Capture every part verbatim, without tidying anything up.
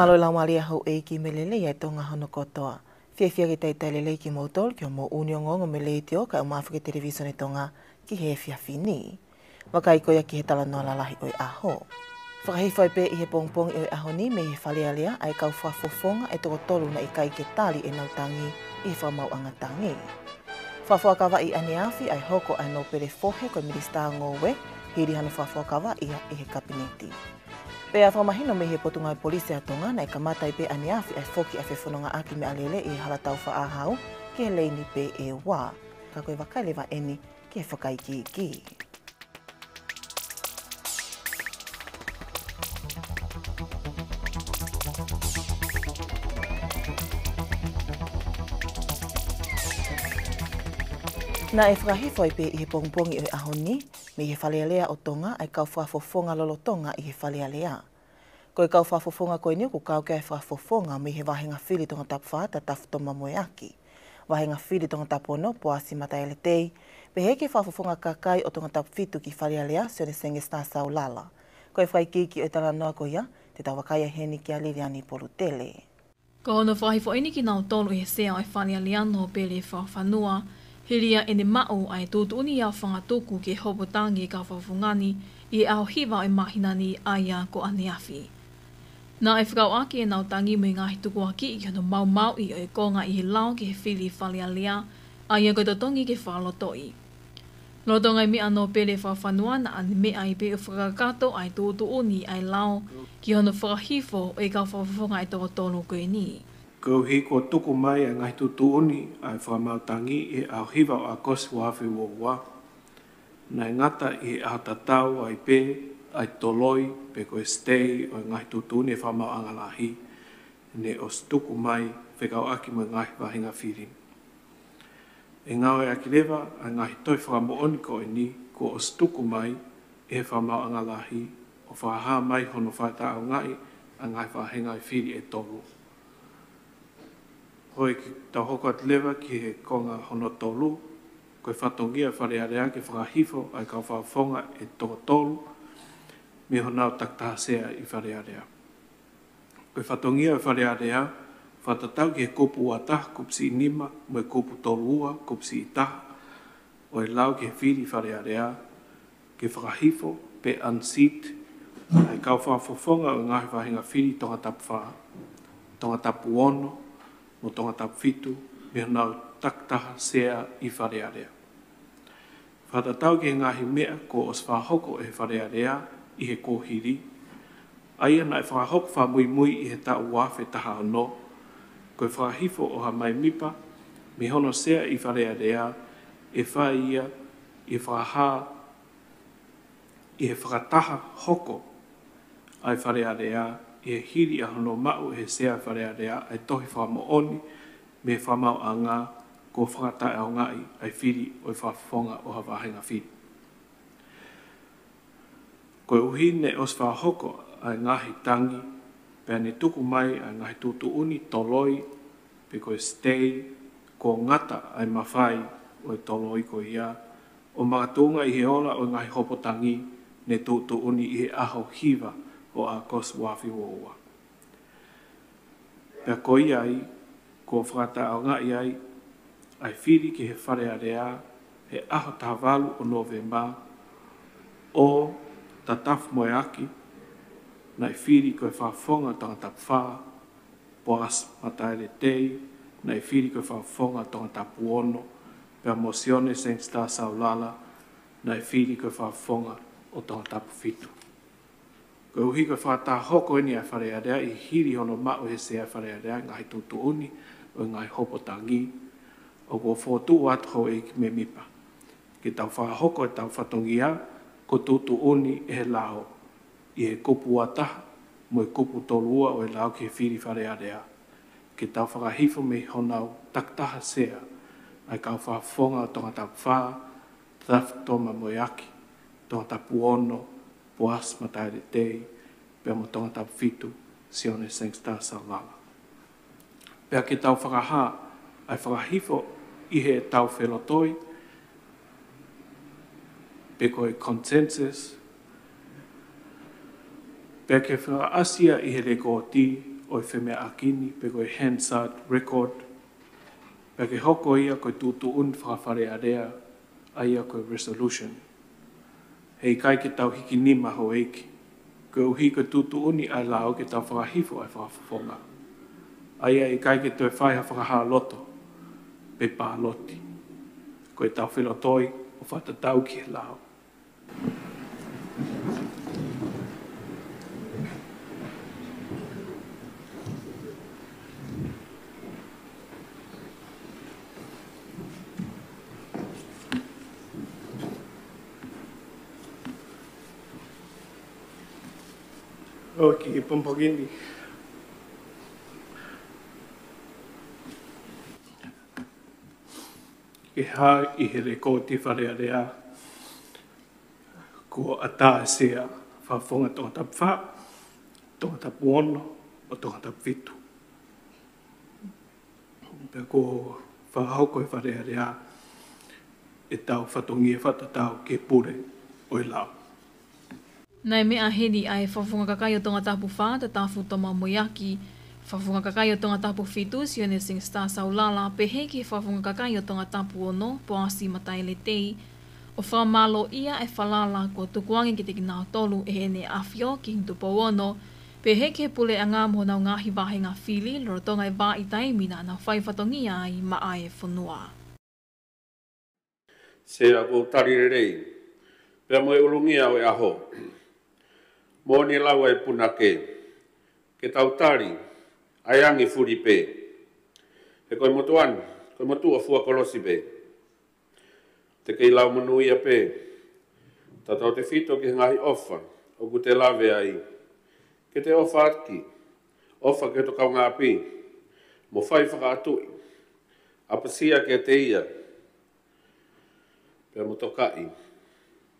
Mālō e laumālie ʻa houʻeiki mo e lelei ʻa e Tonga hono kotoa. Fiefia ke talitali lelei kimoutolu ki hoʻomou ʻuuni ongoongo mei he Letiō kae ʻumaʻā foki e Televisone Tonga ki he efiafi ni. Vakai ko ia ki he talanoa lalahi ʻo e ʻaho. Fakahifo ai pē ʻi he pongipongi ʻo e ʻaho ni mei he Fale Alea ʻa e kau fakafofonga ʻe toko tolu naʻe ʻikai ke tali ʻenau tangi ʻi he fakamaauʻanga tangi. Fakafuakavaʻi ʻaneafi ʻa e hoko ʻa e nōpele fohe ko e Minisitā Ngoue, hili hano fakafuakavaʻi ia ʻe he Kapineti. Pea fakamahino mei he Potungāue Polisi ʻa Tonga naʻe kamata ai pē ʻaneafi ʻa e foki ʻa e fefonongaʻaki meʻalele ʻi he Hala Taufaʻāhau ki he leini pē ʻe ua. Ka ko e vakai leva eni ki he fakaikiiki. Naʻe fakahifo ai pē ʻi he pongipongi ʻo e ʻaho ni mei he Fale Alea ʻo Tonga ʻa e kau fakafofonga lolotonga ʻi he Fale Alea. Ko e kau fakafofonga ko eni ʻoku kau ki ai e fakafofonga mei he vāhenga fili Tongatapu fā, Tatafu Toma Moeaki, vāhenga fili Tongatapu ono, Poasi Mataele Tei, pehē ki he fakafofonga kakai ʻo Tongatapu fitu ki Fale Alea, Sione Sengesi Tasaulala. Ko e fakaikiiki ʻo e talanoa ko ia, te tau vakai ai heni kia Liliani Polutele. Ko hono fakahifo eni kinautolu ʻe he Sea ʻo e Fale Alea, Nōpele Fakafanua, hili ia ʻene maʻu ʻa e tuʻutuʻuni ia ʻo fangatuku ki he hopo tangi e kau fakafofonga ni ʻi he ʻaho hiva ʻo e māhina ni, ʻa ia ko ʻaneafi. Naʻe fekauʻaki ʻenau tangi mo e ngaahi tukuakiʻi ki hono maumauʻi ʻo e konga ʻi he lao ki he fili Fale Alea, ʻa ia ko e totongi ke fakalotoʻi. Lolotonga e meʻa nōpele fakafanua naʻa ne meʻa ai pē ʻo fakakakato ʻa e tuʻutuʻuni ʻa e lao ki hono fakahifo ʻo e kau fakafofonga ʻe toko tolu ko eni. Koeʻuhi kuo tuku mai ʻa e ngaahi tuʻutuʻuni ʻa e fakamaau tangi ʻi he ʻaho hiva ʻo ʻAokosi ua afe ua ua, naʻe ngata ʻi he ʻaho tatau ai pē ʻa e toloi pe ko e stay ʻo e ngaahi tuʻutuʻuni ʻa e fakamaauʻanga lahi ne ʻosi tuku mai fekauʻaki mo e ngaahi vāhenga fili. ʻE ngāueʻaki leva ʻa e ngaahi toe fakamoʻoni ko eni kuo ʻosi tuku mai ʻe he fakamaauʻanga lahi ʻo fakahā mai hono fakataʻeʻaongaʻi ʻa e ngaahi vāhenga ʻo e fili ʻe tolu. Hoi ke tau hoko atu leva ki he konga hono tolu, ko e fatongia ʻo e Fale Alea ke fakahifo ʻa e kau fakafofonga ʻe toko tolu mei honau takitaha sea ʻi Fale Alea. Ko e fatongia ʻo e Fale Alea, fakatatau ki he kupu ua taha, kupu siʻi nima, mo e kupu tolu ua, kupu siʻi taha, ʻo e lao ki he fili Fale Alea, ke fakahifo pe unseat ʻa e kau fakafofonga ʻo e ngaahi vāhenga fili Tongatapu fā, Tongatapu ono, mo Tongatapu fitu, mei honau takitaha sea ʻi Fale Alea. Fakatatau ki he ngaahi meʻa kuo ʻosi fakahoko ʻe he Fale Alea ʻi he kuohili, ʻa ia naʻe fakahoko fakamuimui ʻi he taʻu ua afe taha ono, ko e fakahifo ʻo ha mēmipa mei hono sea ʻi Fale Alea, ʻe fai ia ʻi he fakahā ʻi he fakataha hoko ʻa e Fale Alea, ʻi he hili ʻa hono maʻu ʻe he sea Fale Alea ʻa e tohi fakamoʻoni mei he fakamaauʻanga kuo fakataʻeʻaongaʻi ʻa e fili ʻo e fakafofonga ʻo ha vāhenga fili. Koeʻuhi ne ʻosi fakahoko ʻa e ngaahi tangi, pea ne tuku mai ʻa e ngaahi tuʻutuʻuni toloi, pe ko e stay, kuo ngata ʻa e mafai ʻo e toloi ko ia, ʻo makatuʻunga ʻi he ola ʻo e ngaahi hopo tangi ne tuʻutuʻuni ʻi he ʻaho hiva ʻo ʻAokosi ua afe ua ua. Pea ko ia ai, kuo fakataʻeʻaongaʻi ai ʻa e fili ki he Fale Alea he ʻaho taha valu ʻo Nōvema, ʻo Tatafu Moeaki, naʻe fili ko e fakafofonga Tongatapu fā, Poasi Mataele Tei, naʻe fili ko e fakafofonga Tongatapu ono, pea mo Sione Sengesi Tasaulala, naʻe fili ko e fakafofonga ʻo Tongatapu fitu. Koeʻuhi ko e fakataha hoko eni ʻa e Fale Alea ʻi he hili hono maʻu ʻe he sea Fale Alea ʻa e ngaahi tuʻutuʻuni ʻo e ngaahi hopo tangi, ʻoku ou fokotuʻu atu houʻeiki mēmipa, ke tau fakahoko ʻetau fatongia kuo tuʻutuʻuni ʻe he lao, ʻi he kupu ua taha mo e kupu tolu ua ʻo e lao ki he fili Fale Alea, ke tau fakahifo mei honau takitaha sea ʻa e kau fakafofonga ʻo Tongatapu fā, Tatafu Toma Moeaki, Tongatapu ono, Poasi Mataele Tei, pea mo Tongatapu fitu, Sione Sengesi Tasaulala. Pea ke tau fakahā ʻa e fakahifo ʻi heʻetau felotoi, pe ko e consensus, pea ke fakaʻasi ia ʻi he lekooti ʻo e femeʻaʻaki ni pe ko e Hansard Record, pea ke hoko ia ko e tuʻutuʻuni fakafalealea, ʻa ia ko e resolution. He ʻikai ke tau hiki nima, houʻeiki, koeʻuhi ko e tuʻutuʻuni ʻa e lao ke tau fakahifo ʻa e fakafofonga. ʻA ia ʻikai ke toe fai ha fakahā loto pe pāloti. Ko ʻetau felotoi ʻo fakatatau ki he lao. ʻOku pongipongi ni ke hā ʻi he lekooti Fale Alea kuo ʻatā ʻa e sea fakafofonga Tongatapu fā, Tongatapu ono, ʻo Tongatapu fitu. Pea kuo fakahoko ʻe Fale Alea ʻetau fatongia fakatatau ki he pule ʻo e lao. Naʻe meʻa heni ʻa e Fakafofonga Kakai ʻo Tongatapu fā, Tatafu Toma Moiaki, Fakafofonga Kakai ʻo Tongatapu fitu, Sione Singster Saulala, pehē ki he Fakafofonga Kakai ʻo Tongatapu ono, Poasi Mataele Tei, ʻo fakamālōʻia ʻa e falala kuo tukuange kiate kinautolu ʻe Heʻene ʻAfio Kingi Tupou Ono, pehē ki he puleʻanga mo honau ngaahi vāhenga fili, lolotonga e vahaʻa taimi naʻa nau fai fatongia ai maʻa e fonua. Sea, ʻoku ou tali lelei pea mo e ʻulungia ʻo e ʻaho. Moʻoni e lau ʻa e punake, ke tau tali ʻa e angi fuli pē. He ko e motuʻa ni, ko e motuʻa fua kolosi pē. Te kei lau monūʻia pē, tautautefito ki he ngaahi ʻofa ʻoku te lave ai, ke te ʻofa ʻaki, ʻofa ki hoto kaungāʻapi, mo fai fakaʻatuʻi ʻapasia kiate ia, pea mo tokaʻi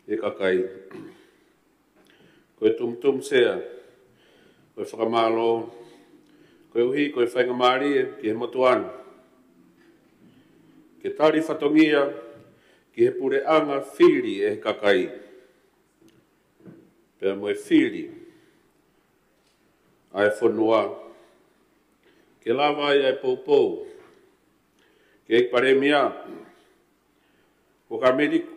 e kakai. Ko e tumutumu, Sea, ko e fakamālō, koeʻuhi ko e faingamālie ki he motuʻa ni ke tali fatongia ki he puleʻanga fili ʻe he kakai, pea mo e fili ʻa e fonua, ke lava ai ʻa e poupou ki he ʻEiki Palēmia, Huʻakavameiliku,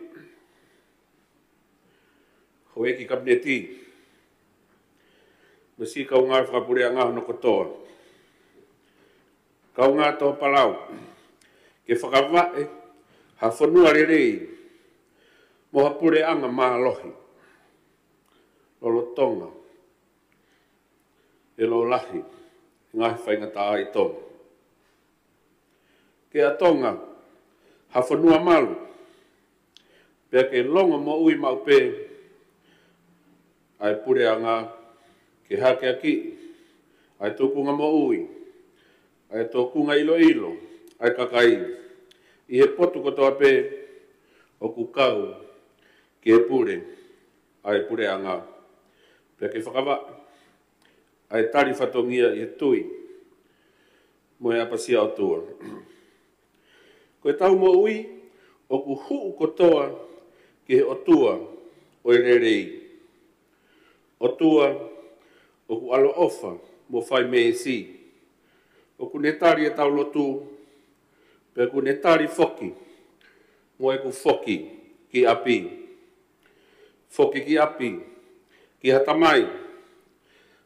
Houʻeiki Kapineti, mo e siʻi kaungā fakapuleʻanga hono kotoa. Kaungā Toho Palau, ke fakavaʻe ha fonua lelei mo ha puleʻanga mālohi, lolotonga e lōlahi e ngaahi faingataʻa ʻi Tonga. Ke ʻa Tonga ha fonua malu, pea ke longomoʻui maʻu pē ʻa e puleʻanga, ke hakeakiʻi ʻa e tūkunga moʻui, ʻa e tūkunga ʻiloʻilo ʻa e kakai ʻi he potu kotoa pē ʻoku kau ki he pule ʻa e puleʻanga, pea ke fakavaʻe ʻa e tali fatongia ʻi he tui mo e ʻapasia ʻOtua. Ko ʻetau moʻui ʻoku hū kotoa ki he ʻOtua ʻo e lelei. ʻOtua ʻoku ʻaloʻofa mo fai meesi. ʻOku ne tali ʻetau lotu, pea ʻoku ne tali foki mo ʻeku foki ki ʻapi. Foki ki ʻapi, ki ha tamai.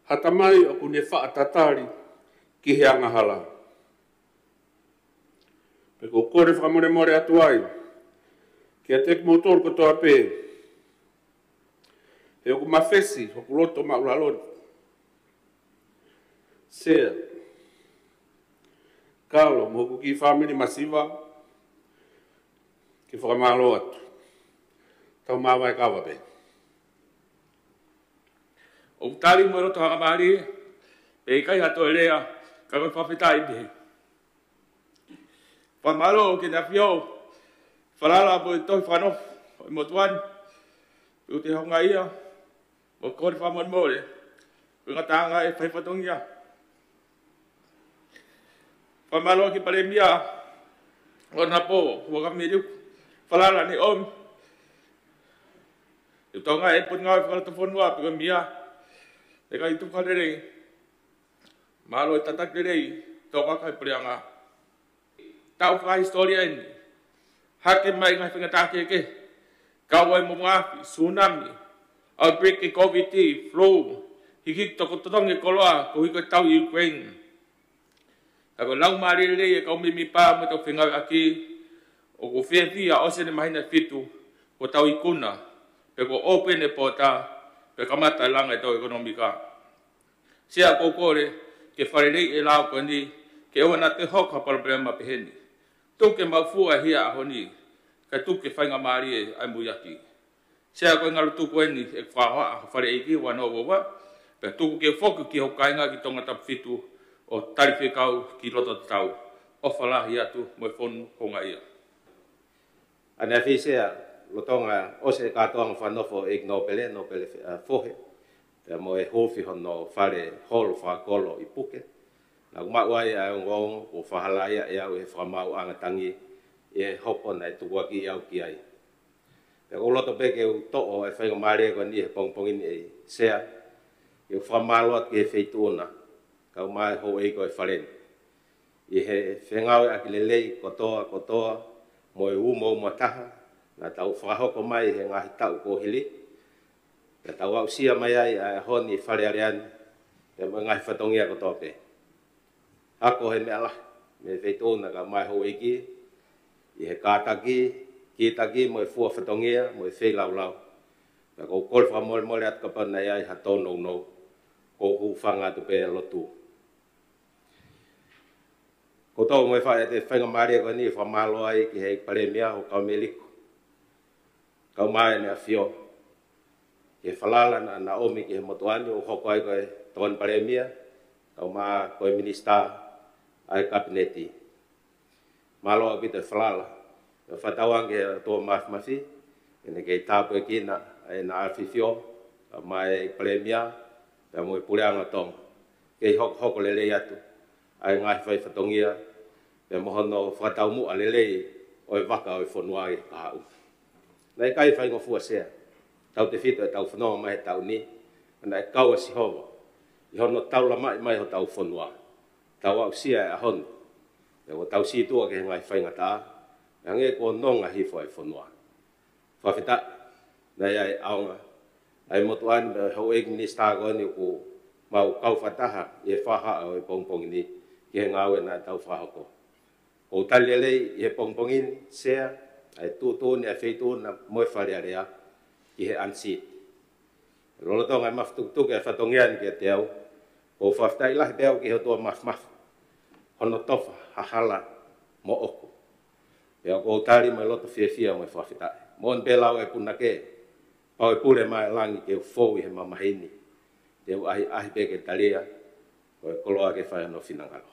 Ha tamai ʻoku ne faʻa tatali ki he angahala. Pea ʻoku ou kole fakamolemole atu ai kiate kimoutolu kotoa pē, he ʻoku mafesi hoku loto māʻulalo ni, Sea, Kalo, mo hoku kiʻi fāmili masiva, ke fakamālō atu. Tau māvae kava pē. ʻOku tali mo e loto hangamālie, pea ʻikai ha toe lea, ka ko e fakafetaʻi pē. Fakamālō ki Heʻene ʻAfio, falala mo e tohi fakanofo ʻo e motuʻa ni, ʻoku te houngaʻia, mo kole fakamolemole, ko e ngataʻanga e fai fatongia. Fakamālō ki he Palēmia, Honourable Huʻakavameiliku, falala ne ʻomi. ʻOku tau ngāue ʻi he Potungāue Fakalotofonua, pea ko e meʻa, ʻe ʻikai tuku ha lelei. Mālō e tataki lelei, tokanga ki he puleʻanga. Taʻu fakahisitōlia eni. Hake mai ngaahi faingataʻa kehekehe. Kau ai mo e afi, tsunami, outbreak e Covid, flu, hiki toko totongi e koloa, koeʻuhi ko e tau ʻi Ukraine. Ka ko e laumālie lelei e kau mēmipa mo ʻetau fengāueʻaki, ʻoku fiefia ʻosi eni e māhina ʻe fitu, kuo tau ikuna, pea kuo open e pota, pea kamata e langa ʻetau ʻekonōmika. Sea, ʻoku ou kole ke fakalelei e lao ko eni, ke ʻoua naʻa toe hoko ha palopalema pehē ni. Tuku ke maʻu fua e hia ʻaho ni, kae tuku ke faingamālie ʻa e muiaki. Sea, ko e ngalo tuku eni ʻeku fakahohaʻa ʻa e Fale ʻEiki ua noa ua ua, pea tuku ke foki ki hoku kāinga ki Tongatapu fitu ʻo tali fekau ki loto tatau. ʻOfa lahi atu mo e fonu houngaʻia. ʻAneafi Sea, lolotonga ʻosi e kātoanga fakanofo e ʻEiki Nōpele, Nōpele Fe-, ʻa, Fohe, pea mo e huufi hono fale holo fakakolo ʻi Puke, naʻa ku maʻu ai ʻa e ongoongo kuo fakahalaia ʻe au ʻe he Fakamaauʻanga Tangi ʻi he hopo naʻe tukuakiʻi au ki ai. Pea ʻoku ou loto pē ke u toʻo e faingamālie ko eni he pongipongi ni, ʻe Sea, ke u fakamālō atu ki he Feituʻuna, kae ʻumaʻā e houʻeiki ʻo e Fale ni, ʻi he fengāueʻaki lelei kotoa kotoa mo e umouma taha naʻa tau fakahoko mai he ngaahi taʻu kuo hili, pea tau aʻusia mai ai ʻa e ʻaho ni ʻi Fale Alea ni, pea mo e ngaahi fatongia kotoa pē. Hako he meʻa lahi mei he Feituʻuna kae ʻumaʻā e houʻeiki, ʻi he kātaki, kītaki mo e fua fatongia mo e feilaulau. Pea ʻoku ou kole fakamolemole atu kapau naʻe ʻi ai ha tōnounou, ʻoku ou hūfanga atu pē he lotu. ʻOku ou toʻo mo e fa-, e faingamālie ko eni ʻo fakamālō ai ki he ʻEiki Palēmia, ʻo Kaumeliku, kae ʻumaʻā ʻEne ʻAfio, ki he falala naʻa na ʻomi ki he motuʻa ni ʻo hoko ai ko e Tokoni Palēmia, kae ʻumaʻā ko e Minisitā ʻa e Kapineti. Mālō ʻaupito e falala. Pea fakatauange ki he ʻOtua Māfimafi ke ne kei tāpuekina ʻa ʻEna ʻAfifio, kae ʻumaʻā e Palēmia, pea mo e Puleʻanga Tonga, kei hokohoko lelei atu ʻa e ngaahi fai fatongia, pea mo hono fakataumuʻa lelei ʻo e vaka ʻo e fonua ʻi he kahaʻu. Naʻe ʻikai faingofua, Sea, tautefito ʻetau fononga mai he taʻu ni, naʻe kau ʻa Sihova ʻi hono taulamaʻi mai hotau fonua. Tau aʻusia e ʻaho ni, pea kuo tau sītuʻa ki he ngaahi faingataʻa, pea hangē kuo nonga hifo e fonua. Fakafetaʻi, naʻe ʻi ai e ʻaonga ʻa e motuʻa ni mo e houʻeiki Minisitā ko eni ʻoku mau kau fakataha ʻi he fakahohaʻa ʻo e pongipongi ni ki he ngāue naʻa tau fakahoko. ʻOku ou tali lelei ʻi he pongipongi ni, Sea, ʻa e tuʻutuʻuni ʻa e Feituʻuna mo e Fale Alea ki he unseat. Lolotonga e mafatukituki ʻa e fatongia ni kiate au, ʻoku ou fakafetaʻi lahi pē au ki he ʻOtua Māfimafi hono tofa ha hala moʻoku. Pea ʻoku ou tali mo e loto fiefia mo e fakafetaʻi. Moʻoni pē lau e punake, pau ʻe pule mai e langi ke u fou ʻi he mamahi ni, te u ʻahiʻahi pē ke talia, ko e koloa ke fai hono finangalo.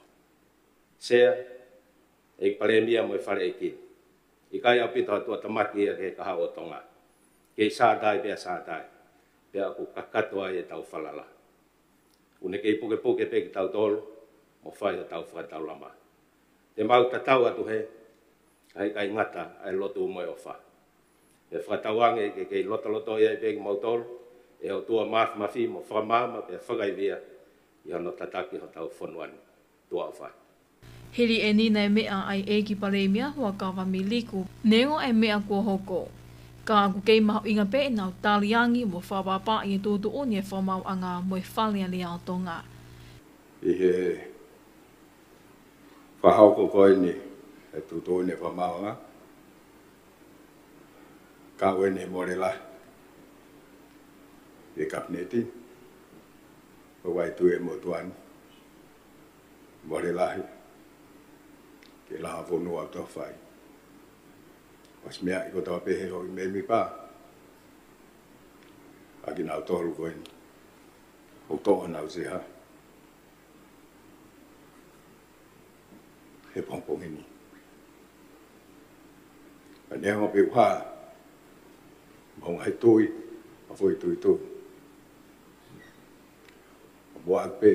Sea, ʻEiki Palēmia mo e Fale ʻEiki, ʻikai ʻaupito ha tuʻatamaki ia ki he kahaʻu ʻo Tonga. Kei sātai pea sātai, pea ʻoku kakato ai ʻetau falala. ʻOku ne kei pukepuke pē kitautolu mo fai hotau fakataulama. Te mau tatau atu hē, kae ʻikai ngata ʻa e lotu mo e ʻofa. Pea fakatauange ke kei lotolotoʻi ai pē kimautolu ʻe he ʻOtua Māfimafi mo fakamaama pea fakaivia ʻi hono tataki hotau fonua ni. Tuʻa ʻofa. Hili eni naʻe meʻa ai ʻEiki Palēmia Huʻakavameiliku, neongo e meʻa kuo hoko, ka ʻoku kei mahuʻinga pē ʻenau taliangi mo fakaʻapaʻapaʻi e tuʻutuʻuni e Fakamaauʻanga mo e Fale Alea ʻo Tonga. ʻI he fakahoko ko eni e tuʻutuʻuni e Fakamaauʻanga, kau eni he mole lahi ʻi he Kapineti, ʻo vaitui e motuʻa ni, mole lahi ki he langa fonua ʻoku tau fai. ʻOsi meaʻi kotoa pē ʻe he houʻeiki mēmipa ʻa kinautolu ko eni ʻoku toʻo honau sea he pongipongi ni. Ka neongo pē ʻoku hā, mo e ngaahi tui, mo e foʻi tuitui, ʻoku mau pē,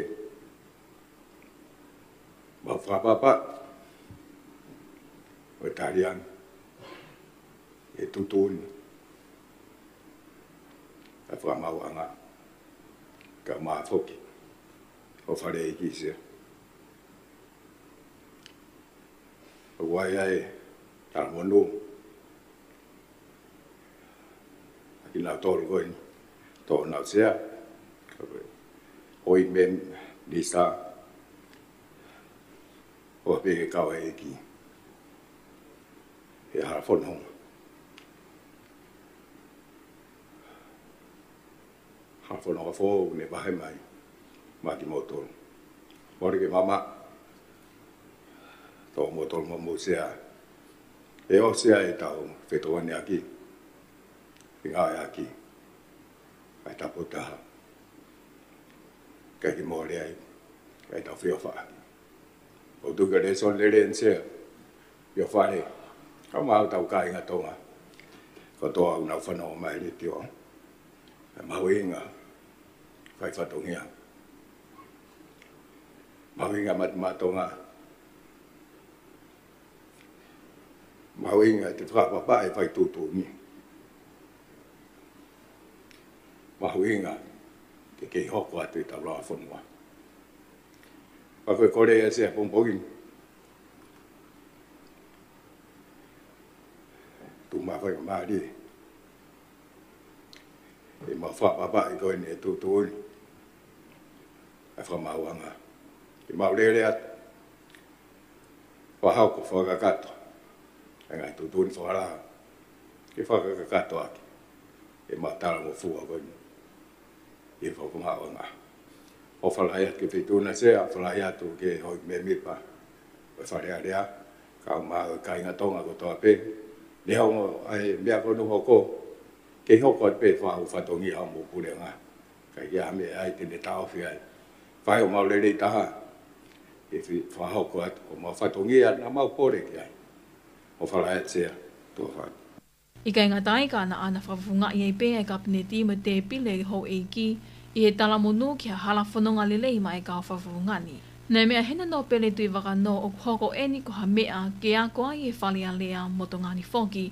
mau fakaʻapaʻapaʻi mo e taliangi e tuʻutuʻuni ʻa e Fakamaauʻanga, kae ʻumaʻā foki ʻo e Fale ʻEiki, Sea. ʻOku ʻi ai e talamonū ʻa kinautolu ko eni, tō nau sea, houʻeiki minisitā, ʻo pehē kau ʻEiki he hala fononga. Hala fononga foʻou ne vahe mai maʻa kimoutolu. Mole ke mamaʻo, tō moutolu mo mou sea. ʻE ʻosi ʻa e tau fetokoniʻaki, fengāueʻaki ʻa e taputaha. Kae ke mole ai ʻa e tau feʻofaʻaki. ʻOku tuku e lēsoni lelei eni, Sea, ʻio Fale, kae ʻumaʻā hotau kāinga Tonga kotoa ʻoku nau fanongo mai he letiō. ʻE mahuʻinga fai fatongia. Mahuʻinga mate maʻa Tonga. Mahuʻinga ʻete fakaʻapaʻapa e fai tuʻutuʻuni. Mahuʻinga ke kei hoko atu ʻetau langa fonua. Pea ko e kole ia, Sea, pongipongi ni, tuʻu mai faingamālie ke mau fakaʻapaʻapaʻi ko eni e tuʻutuʻuni ʻa e fakamaauʻanga. Ke mau lele atu, fakahoko, fakakakato ʻa e ngaahi tuʻutuʻuni fakalahi ke fakakakato ʻaki ʻemau talangofua ko eni ʻi he fakamaauʻanga. ʻOfa lahi atu ki he Feituʻu na, Sea, ʻofa lahi atu ki he houʻeiki mēmipa ʻo e Fale Alea, kae ʻumaʻā e kāinga Tonga kotoa pē. Neongo ʻa e meʻa ko eni ʻoku hoko, kei hoko atu pē e fai fatongia ʻa homou puleʻanga. Ka ʻi ai ha meʻa ai te ne taʻofi ai, fai homau lelei taha ke fi-, fakahoko atu homau fatongia naʻa mau kole ki ai. ʻOfa lahi atu, Sea, tuʻa ʻofa atu. ʻIkai ngata ai, ka naʻa na fakafofongaʻi ai pē ʻa e Kapineti mo e tēpile ʻo e houʻeiki ʻi he talamonū ki ha hala fononga lelei maʻa e kau fakafofonga ni. Naʻe meʻa heni ʻa Nōpele Tuʻivakanō ʻoku hoko eni ko ha meʻa ke ako ai e Fale Alea mo Tonga ni foki,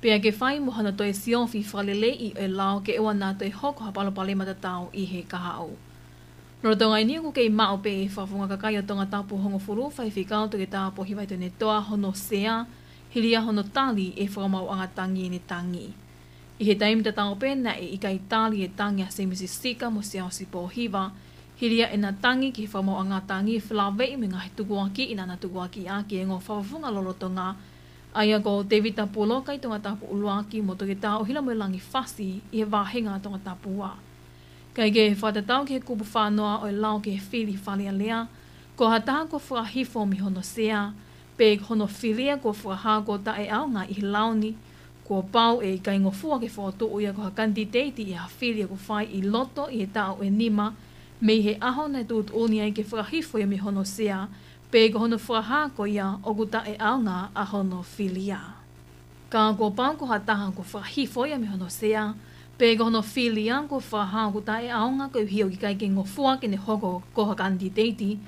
pea ke fai mo hano toe siofi fakaleleiʻi ʻo e lao ke ʻoua naʻa toe hoko ha palopalema tatau ʻi he kahaʻu. Lolotonga eni ʻoku kei maʻu pē ʻe he Fakafofonga Kakai ʻo Tongatapu hongofulu, Faifekau Toketā Pōhiva Tuʻitonetoa, hono sea, hili ia hono tali e fakamaauʻanga tangi ne tangi. ʻI he taimi tatau pē naʻe ʻikai tali e tangi ʻa Sēmisi Sika mo Siaosi Pōhiva, hili ia ʻena tangi ki he fakamaauʻanga tangi felāveʻi mo e ngaahi tukuakiʻi naʻa na tukuakiʻi ʻaki e ongo fakafofonga lolotonga, ʻa ia ko Tēvita Puloka ʻi Tongatapu ʻUluaki mo Toketā ʻUhilamoelangi Fasi ʻi he vāhenga Tongatapu Ua. Kae kehe, fakatatau ki he kupu fā noa ʻo e lao ki he fili Fale Alea, ko ha taha kuo fakahifo mei hono sea, pe hono filia kuo fakahā kuo taʻeʻaonga ʻi he lao ni, kuo pau ʻe ʻikai ngofua ke fokotuʻu ia ko ha kanititeiti ʻi ha fili ʻoku fai ʻi loto ʻi he taʻu ʻe nima mei he ʻaho naʻe tuʻutuʻuni ai ke fakahifo ia mei hono sea, pe ko hono fakahā ko ia ʻoku taʻeʻaonga ʻa hono filia. Ka kuo pau ko ha taha kuo fakahifo ia mei hono sea, pe ko hono filia kuo fakahā ʻoku taʻeʻaonga koeʻuhi ʻoku ʻikai ke ngofua ke ne hoko ko ha kanititeiti,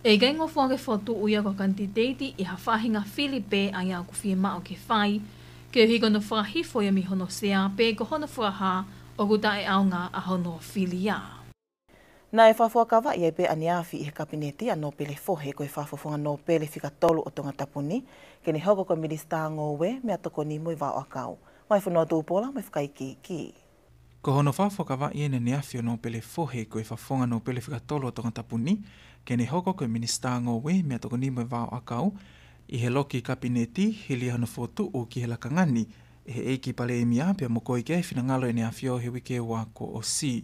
ʻe ʻikai ngofua ke fokotuʻu ia ko ha kanititeiti ʻi ha faʻahinga fili pē ʻa ia ʻoku fiemaʻu ke fai, koeʻuhi ko hono fakahifo ia mei hono sea, pe ko hono fakahā ʻoku taʻeʻaonga ʻa hono filia. Naʻe fakafuakavaʻi ai pē ʻaneafi ʻe he Kapineti ʻa Nōpele Fohe ko e Fakafofonga Nōpele fika tolu ʻo Tongatapu ni, ke ne hoko ko e Minisitā Ngoue, Meʻatokoni mo e Vaoʻakau. Vaifonua Tupola mo e fakaikiiki. Ko hono fakafuakavaʻi eni ʻaneafi ʻo Nōpele Fohe ko e Fakafofonga Nōpele fika tolu ʻo Tongatapu ni, ke ne hoko ko e Minisitā Ngoue, Meʻatokoni mo e Vaoʻakau, ʻi he loki Kapineti, hili ia hono fokotuʻu ki he lakanga ni ʻe he ʻEiki Palēmia, pea mokoi ki ai e finangalo ʻEne ʻAfio he uike ua kuo ʻosi.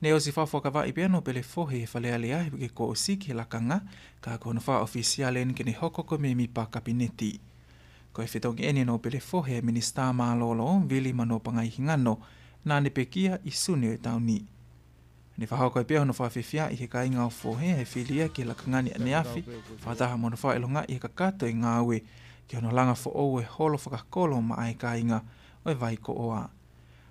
Naʻe ʻosi fakafuakavaʻi pē ʻa Nōpele Fohe ʻe he Fale Alea he uike kuo ʻosi ki he lakanga, ka ko hono fakaʻofisiale eni ke ne hoko ko e mēmipa Kapineti. Ko e fetongi eni ʻo Nōpele Fohe ʻa e Minisitā Mālōlō, Vili Manuopangai Hingano, naʻa ne pekia ʻi Sune ʻo e taʻu ni. Ne fakahoko ai pē hono fakafiefiaʻi ʻe he kāinga ʻo Fohe ʻa e fili ia ki he lakanga ni ʻaneafi, fakataha mo hono fakaʻilongaʻi ʻe he kakato e ngāue ki hono langa foʻou e holo fakakolo maʻa e kāinga ʻo e Vaikoʻoa.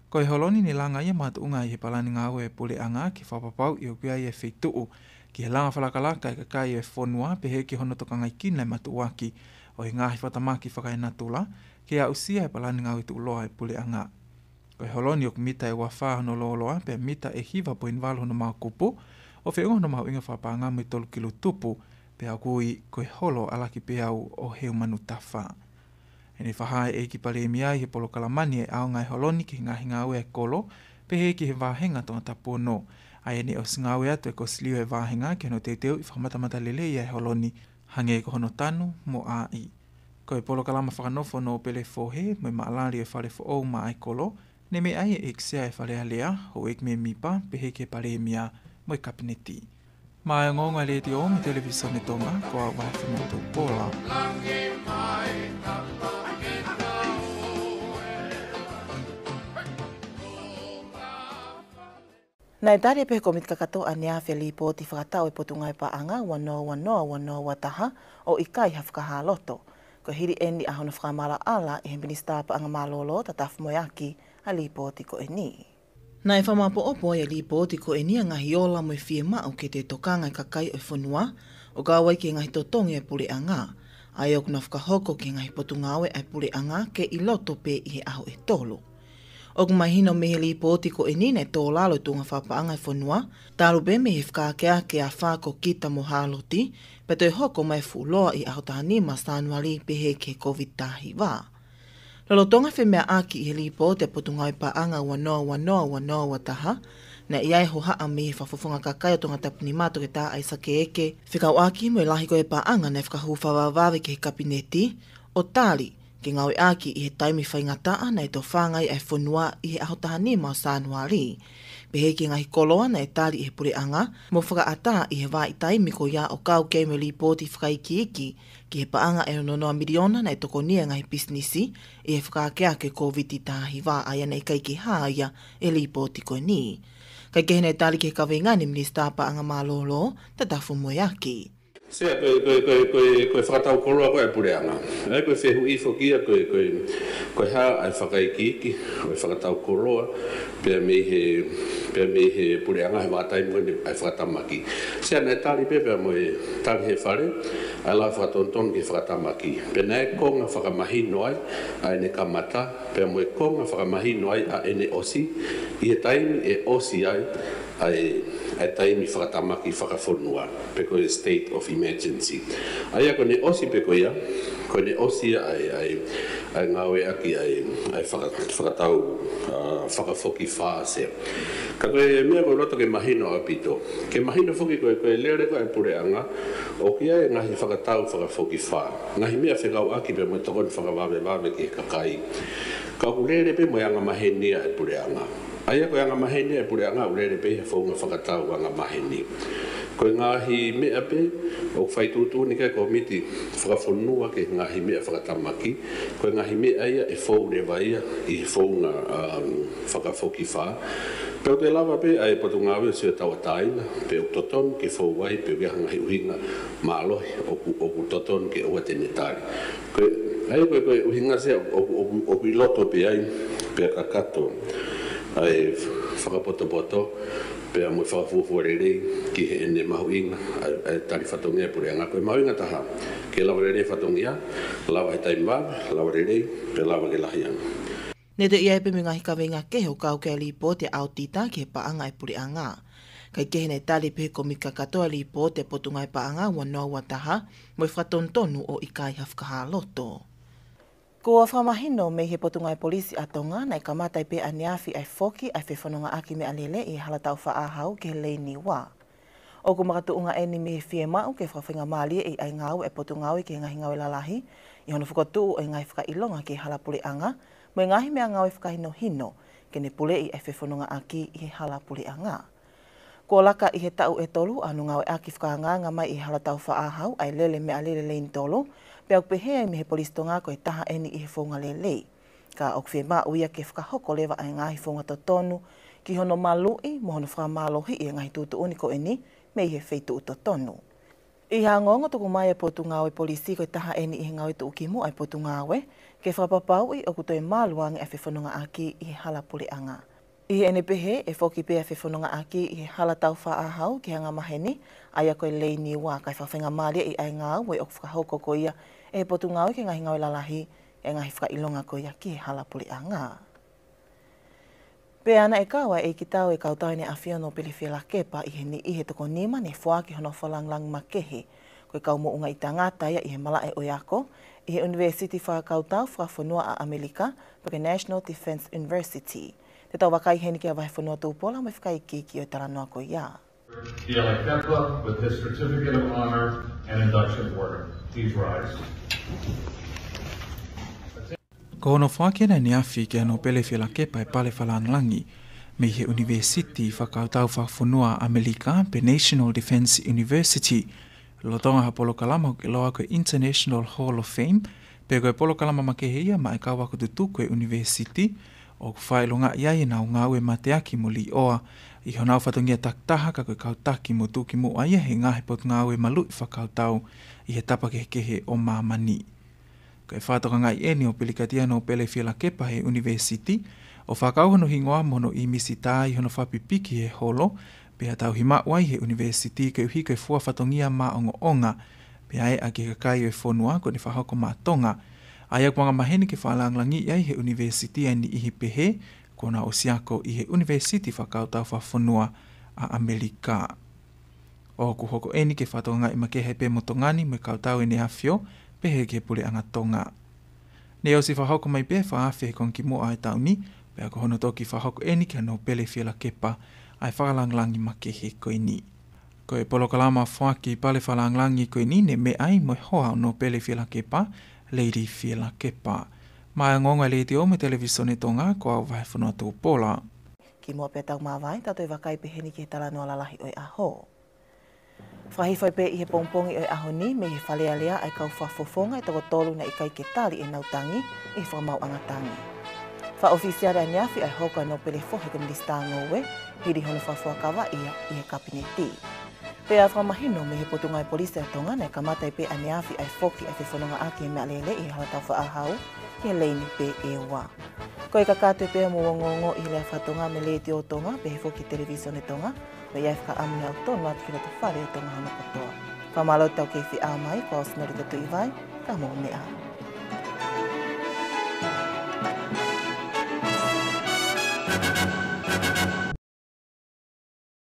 Ko e holo ni ne langa ia makatuʻunga ʻi he palani ngāue ʻa e puleʻanga ke fakapapauʻi ʻoku ʻi ai e feituʻu ki he langa fakalakalaka e kakai ʻo e fonua, pehē ki hono tokangaekina e matuʻuaki ʻo e ngaahi fakatamaki fakaenatula, ke aʻusia e palani ngāue tuʻuloa ʻa e puleʻanga. Ko e holo ni ʻoku mita ʻe ua fā hono lōloa, pea mita ʻe hiva poini valu hono maokupu, ʻo feʻunga hono mahuʻinga fakapaʻanga mo e tolu kilu tupu, pea ʻoku ui ko e Holo ʻa Lakipeau ʻo Heumanu Tafa. ʻEne fakahā ʻe he ʻEiki Palēmia ʻi he polokalama ni e ʻaonga e holo ni ki he ngaahi ngāue ʻa e kolo, pehē ki he vāhenga Tongatapu ono. ʻA ia naʻe ʻosi ngāue atu e kosiliu e vāhenga ki hono teuteuʻi fakamatamatalelei ʻa e holo ni, hangē ko hono tanu mo ʻāʻi. Ko e polokalama fakanofo ʻo Pele Fohe mo e maʻalali e fale foʻou maʻa e kolo, ne meʻa ai e ʻEiki Sea e Fale Alea, Houʻeiki Mēmipa, pehē ki he Palēmia mo e Kapineti. Maʻá e ongoongo ʻa e Letiō mo e Televīsone Tonga, ko au Vahefonua Tupola. Naʻe tali pē ʻe he Kōmiti Kakato ʻaneafi e lipooti fakatau e Potungāue Paʻanga ua noa ua noa ua noa ua taha ʻo ʻikai ha fakahā loto. Ko e hili eni ʻa hono fakamaʻalaʻala ʻe he Minisitā Paʻanga Mālōlō, Tatafu Moeaki, ʻa e lipooti ko eni. Naʻe fakamaʻopoʻopo ai e lipooti ko eni ʻa e ngaahi ola mo e fiemaʻu ke toe tokanga e kakai ʻo e fonua, ʻo kau ai ki he ngaahi totongi ʻa e puleʻanga, ʻa ia ʻoku na fakahoko ki he ngaahi potungāue ʻa e puleʻanga ke ʻi loto pē ʻi he ʻaho ʻe tolu. ʻOku mahino mei he lipooti ko eni naʻe tō lalo e tuʻunga fakapaʻanga ʻa e fonua, talu pē mei he fakaakeake ʻa Fako, Kita mo Hāloti, pea toe hoko mai e fuʻu loa ʻi he ʻaho taha nima Sānuali pehē ki he Kōviti taha hiva. Lolotonga e femeʻaʻaki ʻi he lipooti ʻa e Potungāue Paʻanga ua noa ua noa ua noa ua taha, naʻe ʻi ai e hohaʻa mei he Fakafofonga Kakai ʻo Tongatapu Nima, Toketā ʻAisake Eke, fekauʻaki mo e lahi ko ia e paʻanga naʻe fakahū fakavavevave ki he Kapineti, ʻo tali ke ngāueʻaki ʻi he taimi faingataʻa naʻe tofanga ai ʻa e fonua ʻi he ʻaho taha nima ʻo Sānuali. Pehē ki he ngaahi koloa naʻe tali ʻe he puleʻanga, mo fakaʻatā ʻi he vahaʻa taimi ko ia ʻo kau ki ai mo e lipooti fakaikiiki ki he paʻanga ʻe ono noa miliona naʻe tokonia ʻe he ngaahi pisinisi ʻi he fakaakeake Kōviti taha hiva, ʻa ia naʻe ʻikai ke hā ia ʻe he lipooti ko eni. Kae kehe naʻe tali ki he kaveinga ʻa e Minisitā Paʻanga Mālōlō, Tatafu Moeaki. Sea, ko e, ko e, ko e, ko e, ko e fakatau koloa ko ē ʻa e puleʻanga. ʻA ia ko e fehuʻi foki ia ko e, ko e, ko e hā ʻa e fakaikiiki ʻo e fakatau koloa, pea mei he, pea mei he puleʻanga he vahaʻa taimi ko eni ʻa e fakatamaki. Sea, naʻe tali pē pea mo e tali ʻe he Fale ʻa e lava fakatonutonu ki he fakatamaki. Pea naʻe konga fakamahino ai ʻa ʻene kamata, pea mo e konga fakamahino ai ʻa ʻene ʻosi, ʻi he taimi ʻe ʻosi ai ʻa e, ʻa e taimi fakatamaki fakafonua, pe ko e state of emergency. ʻA ia ko ʻene ʻosi pē ko ia, ko ʻene ʻosi ia ʻa e, ʻa e, ʻa e ngāueʻaki ʻa e, ʻa e faka-, fakatau, ʻa, fakafokifā, Sea. Ka ko e meʻa ʻoku ou loto ke mahino ʻaupito, ke mahino foki ko e, ko e lele ko ē ʻa e puleʻanga, ʻoku ʻi ai e ngaahi fakatau fakafokifā, ngaahi meʻa fekauʻaki pea mo e tokoni fakavavevave ki he kakai. Ka ʻoku lele pē mo e angamaheni ʻa e puleʻanga. ʻA ia ko e angamaheni ʻa e puleʻanga ʻoku lele pē he founga fakatau angamaheni. Ko e ngaahi meʻa pē ʻoku fai tuʻutuʻuni ki ai e Kōmiti Fakafonua ki he ngaahi meʻa fakatamaki, ko e ngaahi meʻa ia ʻe fou leva ia ʻi he founga, um, fakafokifā. Pea ʻoku toe lava pē ʻa e Potungāue ʻo sio tauʻatāina pe ʻoku totonu ke fou ai, pe ʻoku ʻi ai ha ngaahi ʻuhinga mālohi ʻoku, ʻoku totonu ke ʻoua te ne tali. Ko e, ʻa ia ko e, ko e ʻuhinga, Sea, ʻoku, ʻoku, ʻoku ʻi loto pē ai, pea kakato ʻa e fakapotopoto pea mo e fakafuofua lelei ki heʻene mahuʻinga ʻa e, ʻa e tali fatongia ʻa e puleʻanga. Ko e mahuʻinga taha ke lava lelei e fatongia, lava he taimi vave, lava lelei, pea lava ke lahi ange. Naʻe toe ʻi ai pē mo e ngaahi kaveinga kehe ʻo kau ki ai e lipooti ʻa e ʻaotita ki he paʻanga ʻa e puleʻanga. Kae kehe naʻe tali pē ʻe he Kōmiti Kakato e lipooti ʻa e Potungāue Paʻanga ua noa ua taha mo e fakatonutonu ʻo ʻikai ha fakahā loto. Kuo fakamahino mei he Potungāue Polisi ʻa Tonga naʻe kamata ai pē ʻaneafi ʻa e foki ʻa e fefonongaʻaki meʻalele ʻi he Hala Taufaʻāhau ki he Leiniua. ʻOku makatuʻunga eni mei he fiemaʻu ke fakafaingamālieʻi ʻa e ngāue ʻa e Potungāue ki he Ngaahi Ngāue Lalahi ʻi hono fokotuʻu ʻo e ngaahi fakaʻilonga ki he hala puleʻanga mo e ngaahi meʻangāue fakahinohino ke ne puleʻi ʻa e fefonongaʻaki ʻi he hala puleʻanga. Kuo laka ʻi he taʻu ʻe tolu ʻa hono ngāueʻaki fakaangaanga mai ʻi he Hala Taufaʻāhau ʻa e lele meʻalele Leinitolu, pea ʻoku pehē ai mei he Polisi Tonga ko e taha eni ʻi he founga lelei. Ka ʻoku fiemaʻu ia ke fakahoko leva ʻa e ngaahi founga totonu ki hono maluʻi mo hono fakamālohiʻi e ngaahi tuʻutuʻuni ko eni mei he feituʻu totonu. ʻI he ongoongo, tuku mai ʻa e Potungāue Polisi ko e taha eni ʻi he ngāue tuʻukimuʻa ʻa e Potungāue ke fakapapauʻi ʻoku toe malu ange ʻa e fefonongaʻaki ʻi he hala puleʻanga. ʻI heʻene pehē, ʻe foki pē ʻa e fefonongaʻaki ʻi he Hala Taufaʻāhau ki he angamaheni, ʻa ia ko e Leiniua, kae fakafaingamālieʻi ʻa e ngāue ʻoku fakahoko ko ia ʻe he Potungāue ki he Ngaahi Ngāue Lalahi ʻa e ngaahi fakaʻilonga ko ia ki he hala puleʻanga. Pea naʻe kau ʻa e ʻEiki Tau ʻo e Kautau ʻEne ʻAfio Nōpele Fielakepa ʻi he niʻihi ʻe toko nima ne foaki honau fakalāngilangi makehe, ko Ko e kau moʻungaʻi tangata ia ʻi he malaʻe ʻo e ako ʻi he ʻUnivēsiti Fakakautau Fakafonua ʻa ʻAmelika, pe ko e National Defense University. Te tau vakai heni kia Vahefonua Tupola mo e fakaikiiki ʻo e talanoa ko ia. Fielakepa with his certificate of honor and induction order. Please rise. Ko hono foaki ʻaneafi ki he nōpele Fielakepa ʻe Pale Fakalangilangi mei he ʻUnivēsiti Fakakautau Fakafonua ʻAmelika, pe National Defense University, lolotonga ha polokalama ʻoku ʻiloa ko e International Hall of Fame, pe ko e polokalama makehe ia maʻa e kau ako tutuku ʻo e ʻunivēsiti, ʻoku fakaʻilongaʻi ai ʻenau ngāue mateaki mo liʻoa ʻi honau fatongia takitaha ka ko e kau taki mo tuʻukimuʻa ia he ngaahi potungāue maluʻi fakakautau ʻi he tapa kehekehe ʻo māmani. Ko e fakatokangaʻi eni ʻo e pilikatia nōpele Fielakepa he ʻunivēsiti, ʻo fakakau hono hingoa mo hono ʻīmisi tā ʻi hono fakapipiki he holo, pea tauhi maʻu ai he ʻunivēsiti koeʻuhi ko e fua fatongia maʻongoʻonga, pea ʻe ʻaki e kakai ʻo e fonua ko ʻene fakahoko maʻa Tonga. ʻA ia ʻoku angamaheni ke fakalangilangiʻi ai he ʻunivēsiti ʻa e niʻihi pehē kuo nau ʻosi ako ʻi he ʻUnivēsiti Fakakautau Fakafonua ʻa ʻAmelika. ʻOku hoko eni ke fakatokangaʻi makehe pē mo Tonga ni mo e kau tau ʻEne ʻAfio, pehē ki he Puleʻanga Tonga. Ne ʻosi fakahoko mai pē fakaafe he konga kimuʻa ʻo e taʻu ni, pea ko hono toki fakahoko eni ki he nōpele Fielakepa ʻa e fakalangilangi makehe ko eni. Ko e polokalama foaki Pale Fakalangilangi ko eni ne meʻa ai mo e hoa ʻo e nōpele Fielakepa, Lady Fielakepa. Maʻá e ongoongo ʻa e Letiō mo e Televīsone Tonga, ko au Vahefonua Tupola. Kimuʻa pea tau māvae, tau toe vakai pē heni ki he talanoa lalahi ʻo e ʻaho. Fakahifo pē ʻi he pongipongi ʻo e ʻaho ni mei he Fale Alea ʻa e kau fakafofonga ʻe toko tolu naʻe ʻikai ke tali ʻenau tangi ʻi he fakamaauʻanga tangi. Fakaʻofisiale ʻaneafi ʻa e hoko ʻa e nōpele fohe ki he Minisitā Ngoue, hili hono fakafuakavaʻi ia ʻi he Kapineti. Pea fakamahino mei he Potungāue Polisi ʻa Tonga naʻe kamata pē ʻaneafi ʻa e foki ʻa e fefonongaʻaki e meʻalele ʻi he hala taufaʻāhau ki he leini pē ʻe ua. Ko e kakato pē ʻa e ongoongo ʻi he lea faka-Tonga mei he Letiō Tonga pehē foki Televīsone Tonga, pea ʻi ai e fakaʻamu ke tau tonu atu ki loto fale ʻo Tonga hono kotoa. Fakamālō atu ki he feʻao mai, ko au Sinoli Tatuivai, ka mou meʻa ā.